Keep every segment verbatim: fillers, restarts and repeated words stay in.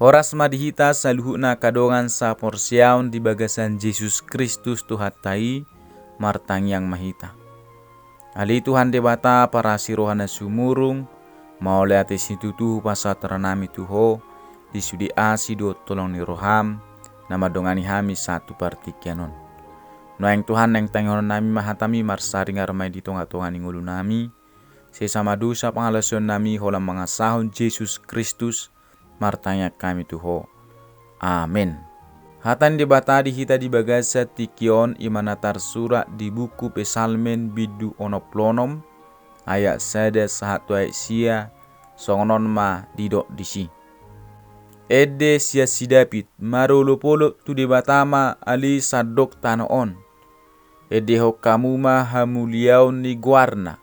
Horas ma di hita saluhutna angka dongan saporseaon di bagasan Jesus Kristus Tuhanta i, martangiang ma hita. Ale Tuhan Debata parasi roha na sumurung, mauliate situtu hupasahat rohanami tu Ho, di sude asi dohot holong ni roham, na mandongani hami sahat tu partingkian on. Nuaeng Tuhan naeng tangihononnami ma hatami marsaringar ma i di tongatonga ni ngolunami, sesa ma dosa pangalaosionnami holan mangasahon Jesus Kristus, martangiang hami tu Ho. Amen. Hata ni Debata di hita di bagasan tingki on i ma na tarsurat di buku Psalmen bindu onom pulu onom, ayat sada sahat tu ayat sia, songon on ma didok disi. Ende sian si David, marolopolop tu Debata ma ale sandok tano on. Endehon hamu ma hamuliaon ni goarna,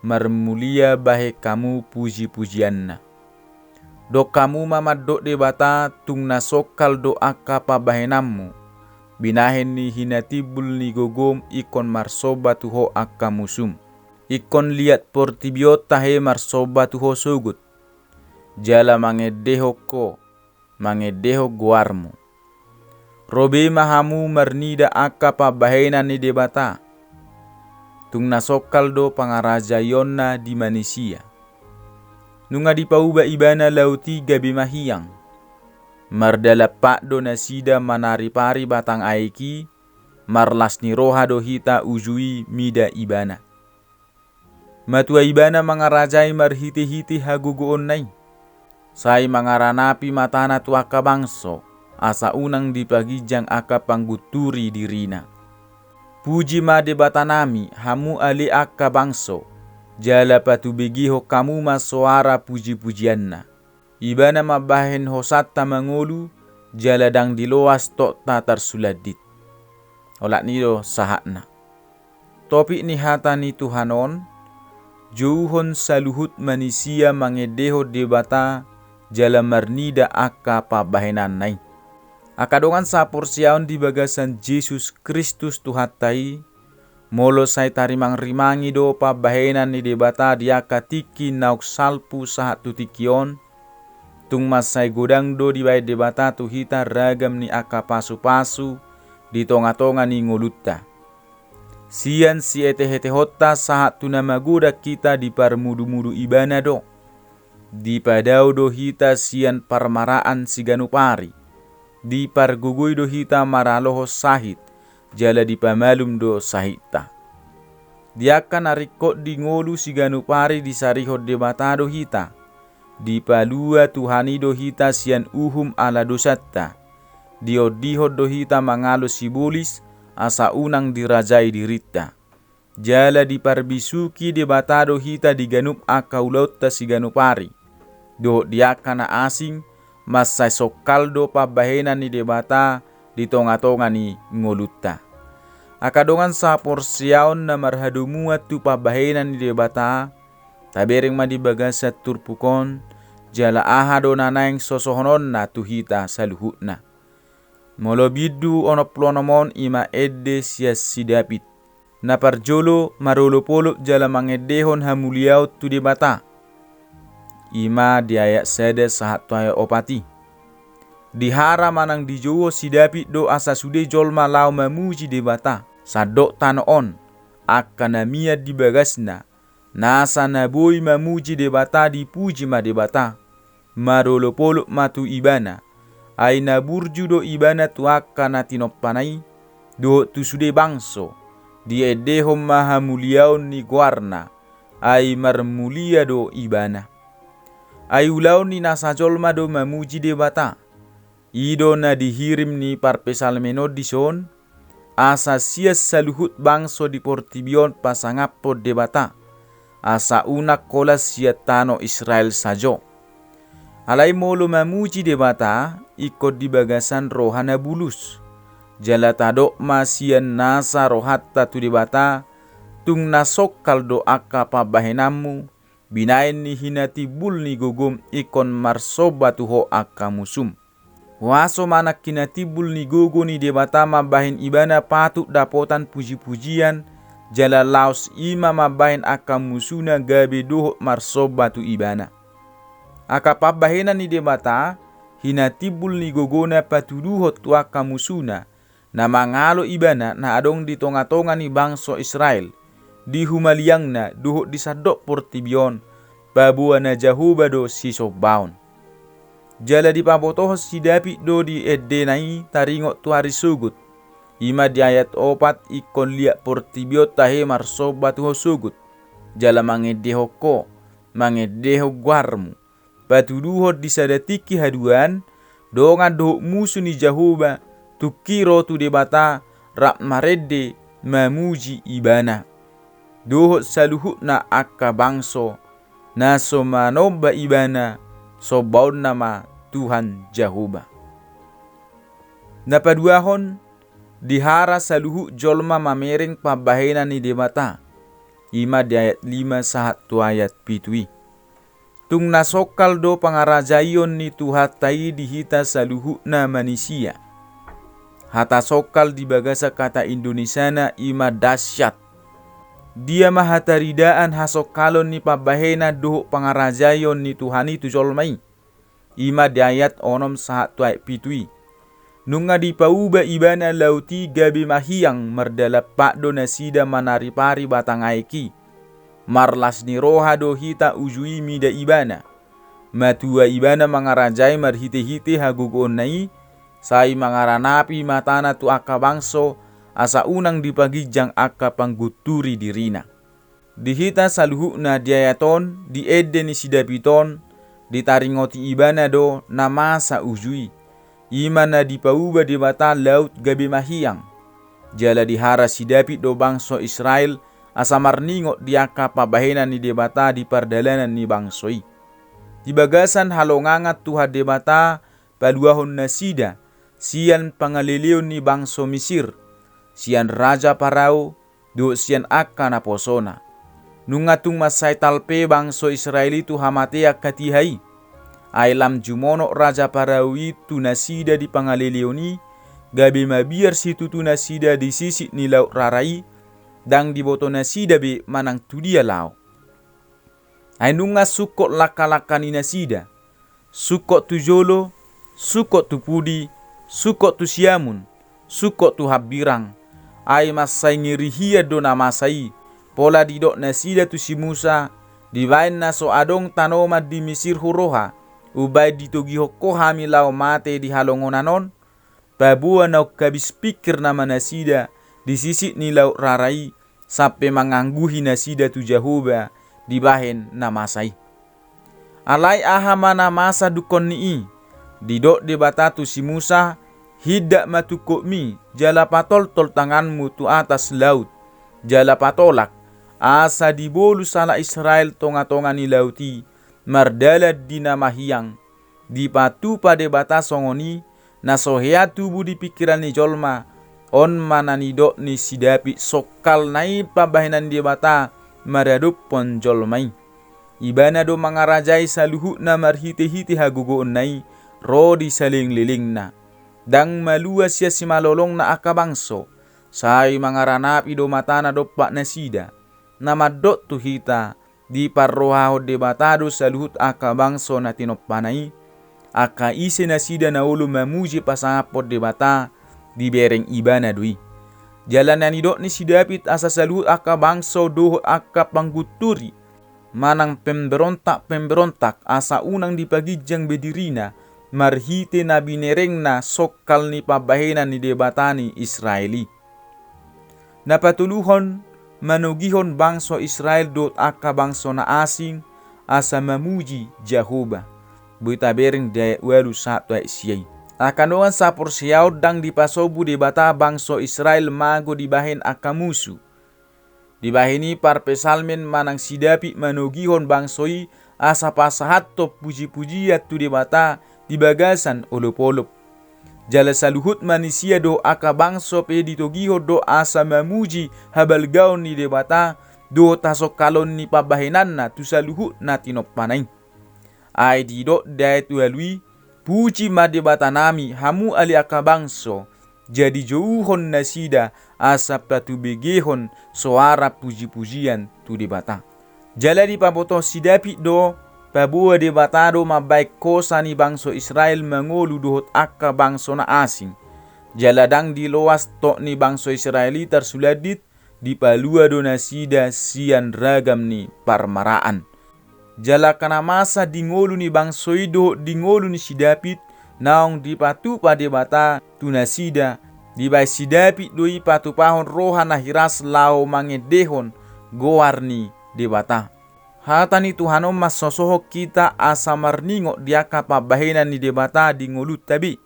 marmulia bahen hamu pujipujianna. Dok hamu ma mandok Debata, tung na songkal do angka pambahenanmu, binahen ni hinatimbul ni gogom ingkon marsomba tu Ho angka musum. Ingkon liat portibi on tahe marsomba tu Ho sogot, jala mangendehon Ho, mangendehon goarmu. Ro be ma hamu marnida angka pambahenan ni Debata. Tung na songkal do pangarajaionna di manisia. Nunga dipauba Ibana laut i gabe mahiang. Mardalan pat do nasida manaripari batang aek i, marlas ni roha do hita uju i mida Ibana. Matua Ibana mangarajai marhitehite hagogoonna i. Sai mangaranapi matana tu angka bangso, asa unang dipaginjang angka panggunturi dirina. Puji ma Debatanami, hamu ale angka bangso, jala patubegehon hamu ma soara pujipujianna. Ibana mambahen hosanta mangolu, jala ndang diloas tokta tarsulandit. Olat ni do sahatna. Topik ni hata ni Tuhan on, jouhon saluhut manisia mangendehon Debata jala marnida angka pambahenanna i. Angka dongan saporseaon di bagasan Jesus Kristus Tuhanta i, molo sai tarimangrimangi do pambahenan ni Debata di angka tingki naung salpu sahat tu tingki on, tung mansai godang do dibahen Debata tu hita ragam ni angka pasupasu di tongatonga ni ngolunta. Sian sietehetehonta sahat tu na magodang hita diparmudumudu Ibana do. Dipadao do hita sian parmaraan siganup ari. Dipargogoi do hita maralohon sahit, jala dipamalum do sahitta. Di angka na ringkot di ngolu siganup ari disarihon Debata do hita. Dipalua Tuhan i do hita sian uhum ala dosanta. Diondihon do hita mangalo sibolis, asa unang dirajai dirinta. Jala diparbisuhi Debata do hita di ganup angka ulaonta siganup ari. Dohot di angka na asing, mansai songkal do pambahenan ni Debata di tongatonga ni ngolunta. Angka dongan saporseaon na marhadomuan tu pambahenan ni Debata, tabereng ma di bagasan turpuk on, jala aha do na naeng sosohononna tu hita saluhutna. Molo bindu onom pulu onom on i ma ende sian si David. Na parjolo marolopolop jala mangendehon hamuliaon tu Debata. I ma di ayat sada sahat tu ayat opat i. Dihara manang dijouhon si David do asa sude jolma laho mamuji Debata. Sandok tano on, angka na mian di bagasna, nasa na boi mamuji Debata dipuji ma Debata. Marolopolop ma tu Ibana. Ai na burju do Ibana tu angka na tinompana i, dohot tu sude bangso, diendehon ma hamuliaon ni goarna, ai marmulia do Ibana. Ai ulaon ni nasa jolma do mamuji Debata. I do na dihirim ni parpsalmen on dison, asa sian saluhut bangso di portibi on pasangaphon Debata, asa unang holan sian tano Israel sajo. Alai molo mamuji Debata, ingkon di bagasan roha na bulus. Jala tadok ma sian nasa rohanta tu Debata, tung na songkal do angka pambahenanmu, binahen ni hinatimbul ni gogom ingkon marsomba tu Ho angka musum. Huaso manang hinatimbul ni gogo ni Debata mambahen Ibana patut dapotan pujipujian, jala laos i ma mambahen angka musuna gabe dohot marsomba tu Ibana. Angka pambahenan ni Debata, hinatimbul ni gogona patuduhon tu angka musuna, na mangalo ibana na adong di tonga-tonga ni bangso Israel, di humaliangna dohot di sandok portibi on, paboa na Jahowa do sisombaon. Jala dipabotohon si David do di endena i taringot tu ari sogot. I ma di ayat opat, ingkon liat portibi on tahe marsomba tu ho sogot, jala mangendehon ho, mangendehon goarmu. Patuduhon di sada tingki haduan, dongan dohot musu ni Jahowa, tungki ro tu Debata, rap marende mamuji ibana. Dohot saluhutna angka bangso, na so manomba ibana, sombaonna ma Tuhan Jahowa. Na paduahon, dihara saluhut jolma mamereng pambahenan ni Debata. I ma di ayat lima sahat tu ayat pitu i. Tung na songkal do pangarajaion ni Tuhanta i di hita saluhutna manisia. Hata songkal di bagasan hata Indonesiana i ma dahsyat. Dia ma hataridaan hasongkalon ni pambahenan dohot pangarajaion ni Tuhan i tu jolma i. I ma di ayat onom sahat tu ayat pitu i. Nunga dipauba ibana laut i gabe mahiang, mardalan pat do nasida manaripari batang aek i. Marlas ni roha do hita uju i mida ibana. Matua ibana mangarajai marhite-hite hagogoonna i, sai mangaranapi matana tu angka bangso, asa unang dipaginjang angka panggunturi dirina. Di hita saluhutna di ayat on, di ende ni si David on, ditaringoti ibana do na masa uju i. I ma na dipauba Debata laut gabe mahiang. Jala dihara si David do bangso Israel, asa marningot di angka pambahenan ni Debata di pardalanan ni bangso i. Di bagasan halongangan Tuhan Debata, paluahon nasida, sian pangaleleon ni bangso Misir, sian raja Parao, dohot sian angka naposona. Nunga tung mansai talpe bangso Israel i tu hamatean hatiha i. Ai lam jumonok raja Parao i tu nasida di pangaleleon i, gabe mabiar situtu nasida di sisik ni Laut Rara i, ndang diboto nasida be manang tu dia laho. Ai nunga sungkot langka-langka ni nasida, sungkot tu jolo, sungkot tu pudi, sungkot tu siamun, sungkot tu hambirang. Ai mansai ngeri hian do na masa i, pola didok nasida tu si Musa, dibaen na so adong tanoman di Misir huroha, umbaen ditogihon ho hami laho mate di halongonan on, paboa naung habis pingkir nama nasida di sisik ni Laut Rara i, sampe mangangguhi nasida tu Jahowa dibahen na masa i. Alai aha ma na masa dungkon ni i? Didok Debata tu si Musa, hindak ma tungkotmi, jala patoltol tanganmu tu atas laut, jala patolak, asa dibolus halak Israel tonga-tonga ni laut i, mardalan di na mahiang. Dipatupa Debata songon i, na so hea tubu di pingkiran ni jolma, on ma na nidok ni si David songkalna i pambahenan ni Debata maradophon jolma i. Ibana do mangarajai saluhutna marhite-hite hagogoonna i, ro di salelenglelengna. Ndang malua sian simalolongna angka bangso, sai mangaranapi do matana dompak nasida. Na mandok tu hita, diparrohahon Debata do saluhut angka bangso na tinompana i, angka ise nasida na olo mamuji pasangaphon Debata, dibereng ibana do i. Jala na nidok ni si David asa saluhut angka bangso dohot angka panggunturi, manang pemberontak-pemberontak asa unang dipaginjang be dirina, marhite na binerengna songkal ni pambahenan ni Debata ni Israel i. Na patoluhon, manogihon bangso Israel dohot angka bangso na asing, asa mamuji Jahowa. Boi tabereng di ayat ualu sahat tu ayat sia i. Angka dongan saporseaon, ndang dipasombu Debata bangso Israel mago dibahen angka musu. Dibahen i parpsalmen manang si David manogihon bangso i asa pasahathon puji-pujian tu Debata di bagasan olop-olop. Jala saluhut manisia dohot angka bangso pe ditogihon do asa mamuji habalgaon ni Debata dohot hasongkalon ni pambahenanna tu saluhut na tinompana i. Ai didok di ayat ualu i, puji ma Debatanami, hamu ale angka bangso, jadi jouhon nasida asa patubegehon soara puji-pujian tu Debata. Jala dipabotohon si David do, Paboa Debata do mambahen hosa ni bangso Israel mangolu dohot angka bangso na asing. Jala ndang diloas tok ni bangso Israel i tarsulandit, dipalua do nasida sian ragam ni parmaraan. Jala angka na masa di ngolu ni bangso i dohot di ngolu ni si David, naung dipatupa Debata tu nasida, dibahen si David do i patupahon roha na hiras laho mangendehon goar ni Debata. Hata ni Tuhan on mansosohon hita asa marningot di angka pambahenan ni Debata di ngolunta be.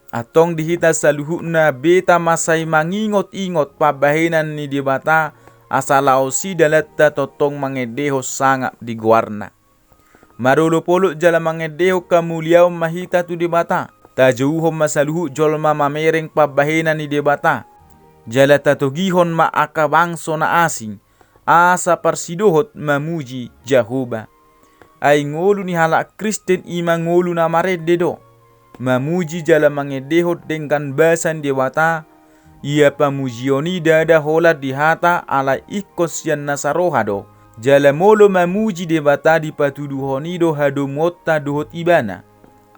Antong di hita saluhutna beta ma sai mangingot-ingot pambahenan ni Debata, asa laos i dalanta tongtong mangendehon sangap di goarna. Marolopolop jala mangendehon hamuliaon ma hita tu Debata. Tajouhon ma saluhut jolma mamereng pambahenan ni Debata. Jala tatogihon ma angka bangso na asing, asa parsidohot mamuji Jahowa. Ai ngolu ni halak Kristen i ma ngolu na marende do. Mamuji jala mangendehon denggan basa ni Debata, ia pamujion i ndada holan di hata alai ingkon sian nasa roha do. Jala molo mamuji Debata dipatuduhon i do hadomuonta dohot Ibana.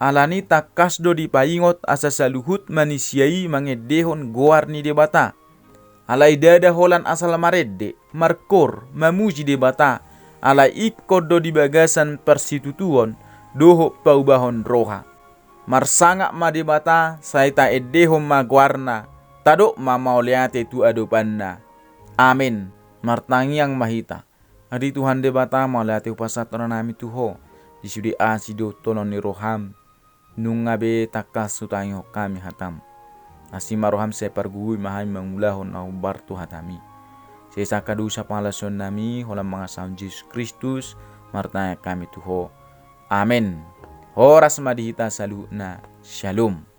Alani tangkas do dipaingot asa saluhut manisia i mangendehon goar ni Debata. Alai ndada holan asal marende, markoor, mamuji Debata, alai ingkon do di bagasan parsitutuon dohot paubahon roha. Marsangap ma Debata, sai taendehon ma goarna, tadok ma mauliate tu adopanna. Amen. Martangiang ma hita. Ari Tuhan Debata, mauliate hupasahat roha nami tu Ho, di sude asi dohot holong ni roham. Nunga be tangkas hutangihon hami hatam. Asi ma roham, sai pargogoi ma hami mangulahon na hombar tu hatami. Sesa angka dosa pangalaosion nami, holan mangasahon Jesus Kristus, martangiang hami tu Ho. Amen. Horas ma di hita saluhutna. Shalom.